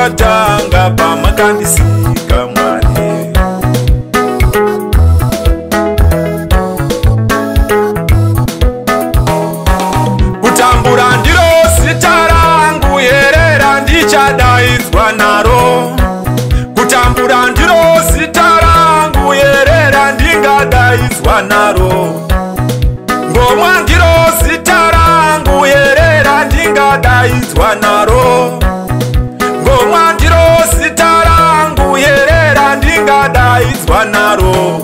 ramakatanga pamakandisika Mwari. Kutambura ndiro zita rangu here randichadaidzwa naro. Kutambura ndiro zita rangu here randingadaidzwa naro. Ngomwa ndiro zita rangu here randingadaidzwa naro. Ngomwa ndiro zita rangu here randingadaidzwa naro.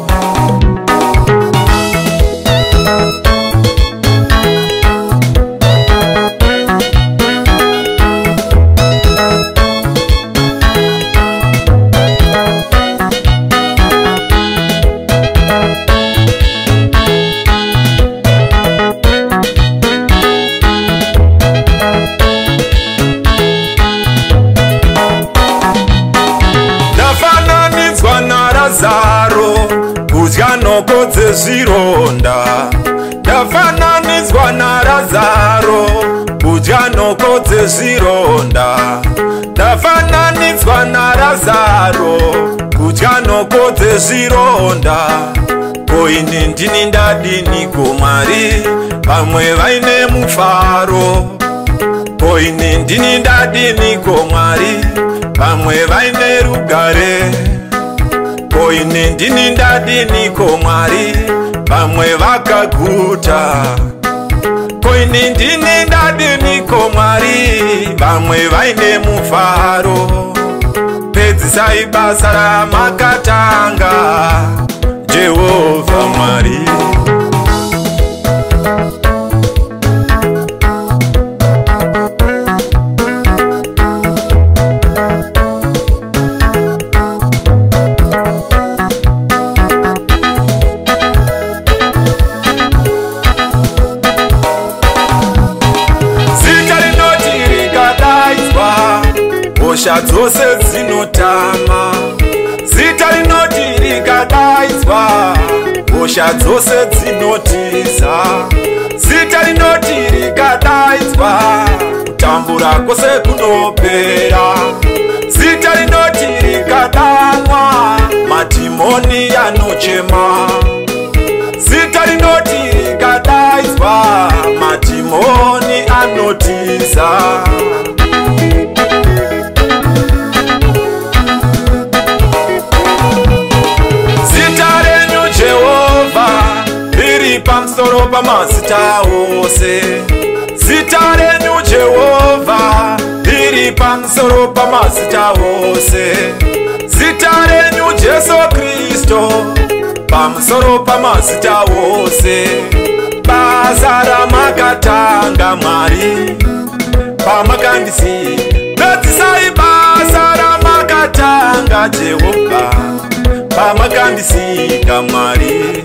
Ndafananidzwa naRazaro kudya nhoko dzezvironda. Ndafananidzwa naRazaro kudya nhoko dzezvironda. Ndafananidzwa naRazaro kudya nhoko dzezvironda. Ko ini ndini ndadiniko Mwari, vamwe vaine mufaro. Ko ini ndini ndadiniko Mwari, vamwe vaine rugare. Ko ini ndini ndadiniko Mwari, vamwe vakaguta. Ko ini ndini ndadiniko Mwari, vamwe vaine mufaro. Pedzisai basa ramakatanga, Jehovha Mwari. Zita rinoti rikadaidzwa, hosha dzose dzinotama. Zita rinoti rikadaidzwa, hosha dzose dzinotiza. Zita rinoti rikadaidzwa, kutambura kwose kunopera. Zita rinoti rikadanwa, madhimoni anochema. Zita rinoti rikadaidzwa, madhimoni anotiza. Zita renyu Jehovha riri pamusoro pamazita ose. Zita renyu Jehovha riri pamusoro pamazita ose. Zita renyu Jesu Kristu pamusoro pamazita ose. Basa ramakatanga Mwari pamakandisiya. Pedzisai basa ramakatanga Jehovha pamakandisika Mwari.